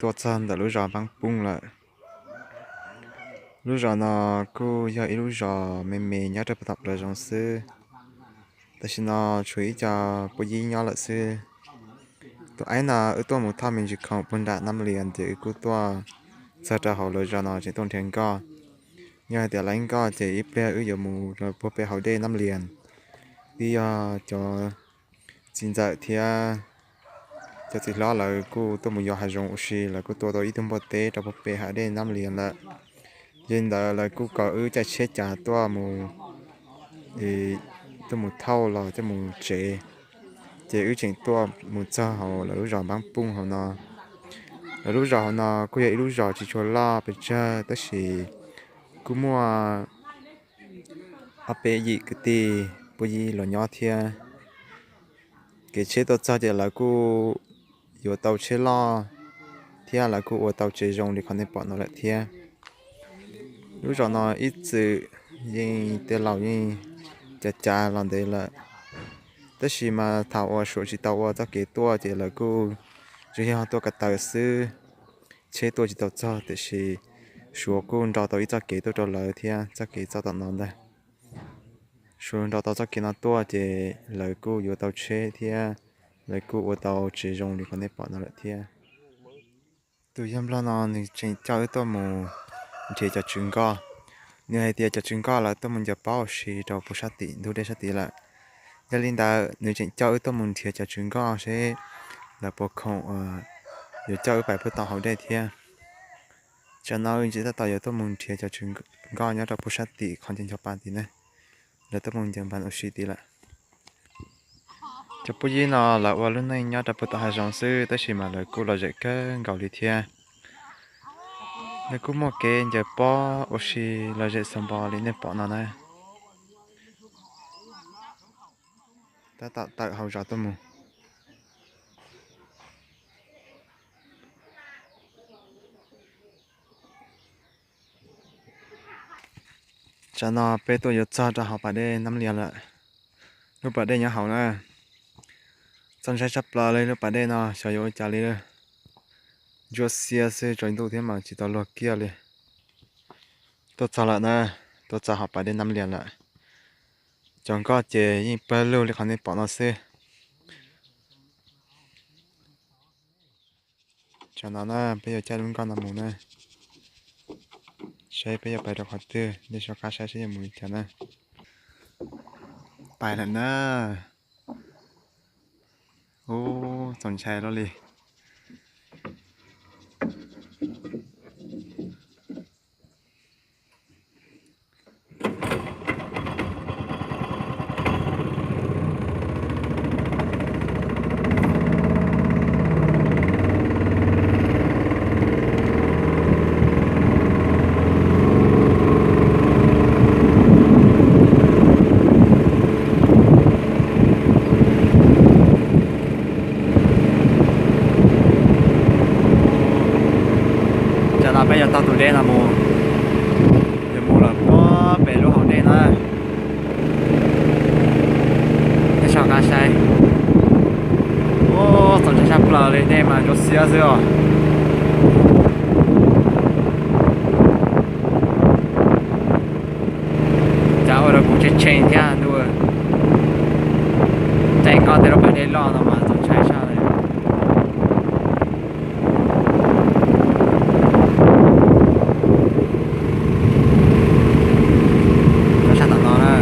tuaj txog ntawm lub zos Npaab Poob lawm. Lub zos no kuj yog ib lub zos me me nyob rau puag tom plaws zoov xwb. Tam sim no tshuav ib co puj yib nyob lawm xwb. Tus aib no wb tuaj mus thauj me ntsis khoom puag nram Nab Lias ces wb kuj tuaj txog rau hauv lawv zos no tseem tuaj nrhiav nkoj. Yog hais tias laib nkoj ces ib pliag wb yuav mus rau puag pem hauv dej Nab Lias. Twb yog cov txiv ntxawm thiab cov txiv hlob lawv kuj tuaj mus yos hav zoov ua si, lawv kuj tua tau ib tug npua teb rau puag pem hav dej Nab Lias lawm. Yog li ntawd lawv kuj kom wb caij tsheb cas tuaj mus, tuaj mus thauj los coj mus tsev. Ces wb tseem tuaj mus txog hauv lawv lub zos Npaab Poob hauv no. Lawv lub zos hauv no kuj yog ib lub zos tsis tshua loj pes tsawg tab sis kuj muaj ob peb yim kwv tij puj yib los nyob thiab. Kev tsheb tuaj txog ces lawv kuj yuav tau tsheb loj thiab lawv kuj ua tau tsev zoo li qhov nej pom no lawm thiab. Lub zos no ib txwm yeej tej laus yeej cav cav los ntev lawm, tab sis mas thaum uas Suav tsis tau ua txoj kev tuaj ces lawv kuj tsuas yog tuaj ko taw xwb. Tsheb tuaj tsis tau txog tiam sis Suav kuj nro tau ib txoj kev tuaj rau lawv thiab txoj kev txog tom no ntag. Suav nro tau txoj kev no tuaj ces lawv kuj yuav tau tsheb thiab lawv kuj ua tau tsev zoo li qhov nej pom no lawm thiab. Tus yawg nplog no nws tseem coj wb tuaj mus nrhiav cov tswv nkoj. Nws hais tias cov tswv nkoj lawv tuaj mus ncaws pob ua si rau puag sab tim ntug dej sab tid lawm. Yog li ntawd nws tseem coj wb tuaj mus nrhiav cov tswv nkoj seb lawv puas khoom yuav coj wb pais puag tom hauv dej thiab. Tsam no wb ntsia tab tom yuav tuaj mus nrhiav cov tswv nkoj nyob rau puag sab tim qhov ncaws ncho pa tid na. Lawv tuaj mus ncaws npas ua si tid lawm. Cov puj yib no lawv ua lub neej nyob rau puag tom hav zoov xwb tab sis mas lawv kuj lom zem kawg nkaus li thiab. Lawv kuj muaj kev ncaws pob ua si lom zem xaus npo li nej pom no na. Tab tom tawm hauv zos tuaj mus. Tsam no peb tuaj yuav txog rau hauv pas dej Nab Lias lawm. Lub pas dej nyob hauv na. Txaus ntshai tshaj plaws li lub pas dej no, xyov yuav ua cas li. Ntsuab xiab xwb, tsaus ntuj thiab mas tsis tau luag kiag li. Tuaj txog lawm na, tuaj txog hauv pas dej Nab Lias lawm. Cov nkoj ces yeej pawg lug li qhov nej pom no xwb. Tsam no na peb yuav caij lub nkoj no mus na, saib peb yuav pais rau qhov twg, nej soj qab saib seb yuav mus li cas na. Pais lawm na. Ub, txaus ntshai luaj li. Tsam no peb yuav taug tus dej no mus, yuav mus lawm puag pem lub hauv dej na. Nej soj qab saib. Ub, txaus ntshai tshaj plaws li, dej mas ntsuab xiab xwb os. Cas ua rau kuv tshee tshee thiab ntuj. Caij nkoj tej lub pas dej loj no mas txaus ntshai tshaj li. Sab tom no na.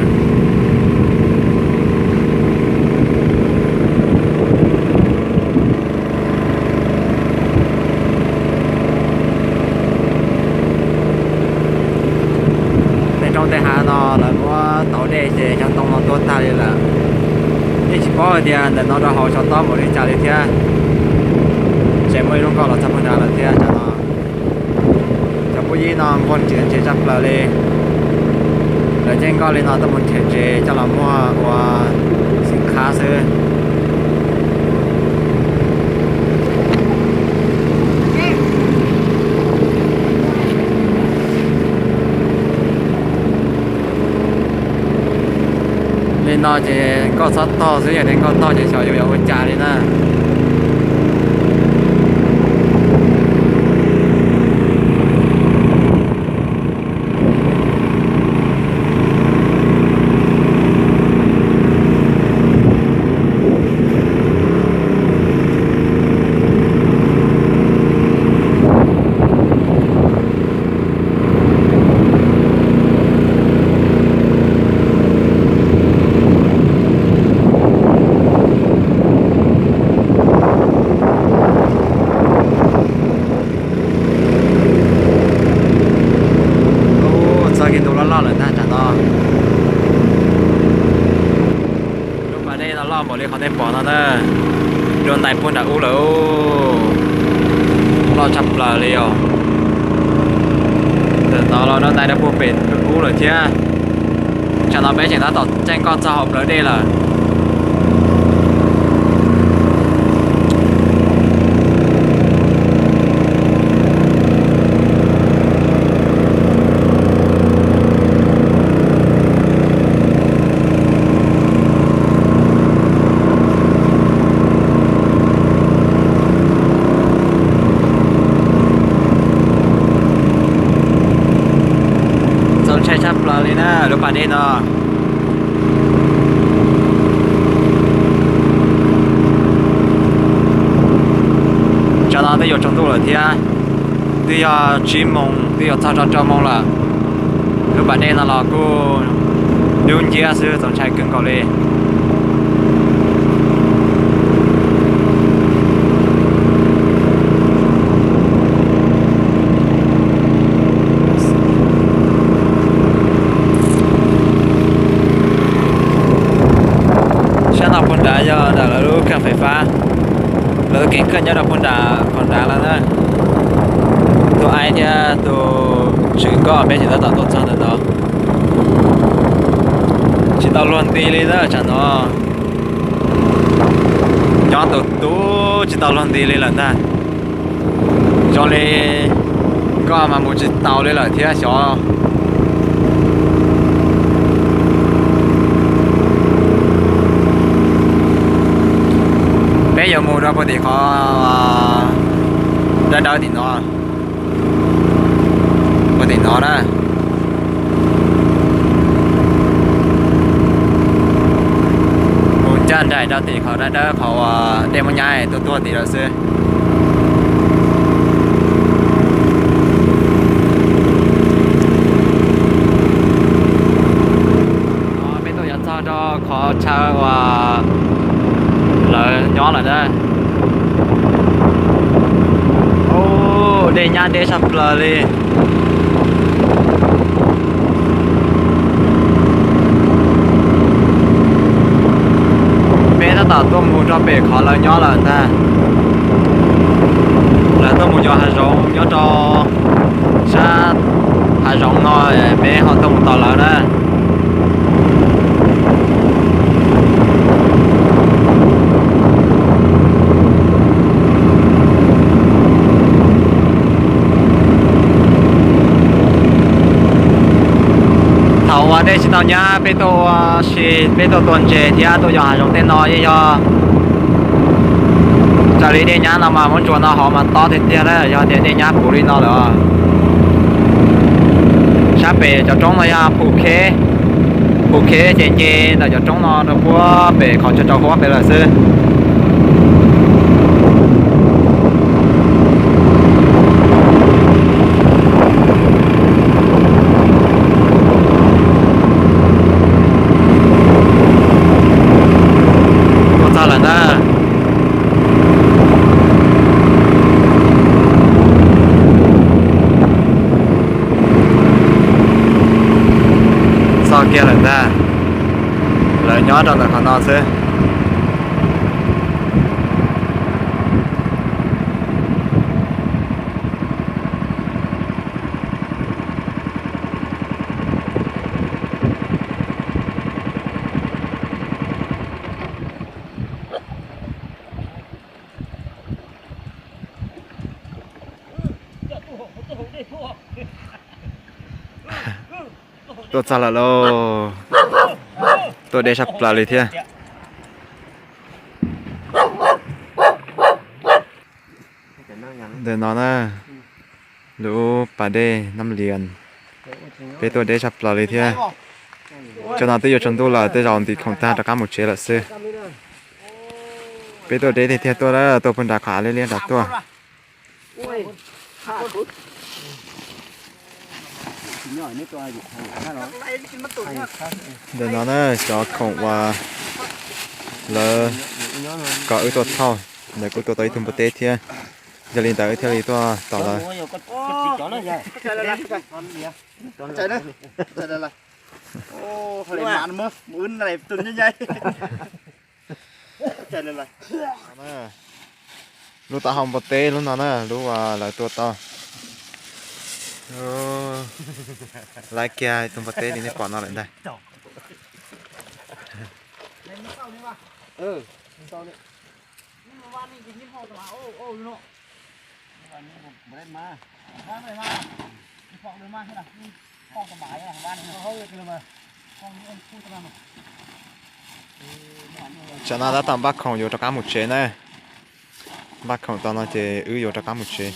Tej roob tej hav no lawv muab tauv dej ces cov ntoo no tuag tag li lawm. Yeej tsis paub hais tias ntawm no rau hauv tsov tob npaum li cas li thiab. Tseem muaj ib lub nkoj los txog puag nrad lawm thiab tsam no. Cov puj yib no nquag nrhiav ntse tshaj plaws li. Lawv caij nkoj li no tuaj mus nrhiav ntses coj los muag ua xim qhab xwb. Li no ces nkoj txhob tog xwb, yog tias nkoj tog ces xyov yuav ua cas li na. Ub lawm, loj tshaj plaws li os. Ntawm no los dab ntais dab puag pem ub lawm thiab. Tsam no peb tseem tab tom txeej nkoj txog hauv plawv dej lawm. Txaus ntshai tshaj plaws li na lub pas dej no. Tsam no twb yuav tsaus ntuj lawm thiab, twb yog tsib moos twb yuav txog rau rau moos lawm. Lub pas dej no los kuj dub nciab xwb, txaus ntshai kawg nkaus li. Sab no puag nrad yog ntawm lawv lub kheej fais fab, lawv kev kheej nyob rau puag nrad qhov nrad lawm na. Tus aib thiab tus tswv nkoj peb tseem tab tom tuaj txog ntawm no. Tsis tau luag nti li na tsam no. Nyob tus tub tsis tau luag nti li lawm ntag. Zoo li koj mas mus tsis tau li lawm thiab xyov. Peb yuav mus rau puag tim qhov dawb dawb tim no, puag tim no na. Mus ncaj nraim rau tim qhov dawb dawb qhov uas dej muab nyab tuaj tuag tim lawm xwb. Peb tuaj yuav txog rau qhov chaw uas lawv nyob lawm na. Ub, dej nyab deb tshaj plaws li. Peb tab tom tuaj mus rau pem qhov lawv nyob lawm ntag. Lawv tuaj mus yos hav zoov nyob rau sab hav zoov no, peb ho tuaj mus tos lawv na. Thaum uas dej tsis tau nyab peb tuaj ua si, peb tuaj tua ntses thiab tuaj yos hav zoov tej no yeej yog raws li dej nyab no mas muab ntsuas no hov mas tob tiag tiag na, yog tias dej nyab puv li no lawm. Sab pem cov roob no yog phu kheb, phu kheb ces nce ntawm cov roob no rau puag pem qhov chaw rau huab pem lawm xwb. Tuaj txog lawm ntag. Txog kiag lawm ntag. Lawv nyob rau ntawm qhov no xwb. Tuaj txog lawm lauj. Tuaj deb sab plaws li thiab. Ntawm no na, lub pas dej Nam Lias, peb tuaj deb sab plaws li thiab. Cov no twb yuav tsaus ntuj lawm, tej zaum ntim khoom tag rov qab mus tsev lawm xwb. Peb tuaj deb tiag tiag tuaj, tuaj puag nram qhov av liab liab nrad tuaj. Ntawm no na, cov khoom uas lawv kom wb tuaj thauj, ntawd kuj tua tau ib tug npua teb thiab. Yog li ntawd wb thiaj li tuaj tos lawv. Lub taub hau npua teb lub no na, lub uas lawv tua tau. Laiv kiag tus npua teb li nej pom no lawm ntag. Tsam no tab tom npaj khoom yuav rov qab mus tsev na. Npaj khoom tau no ces wb yuav rov qab mus tsev.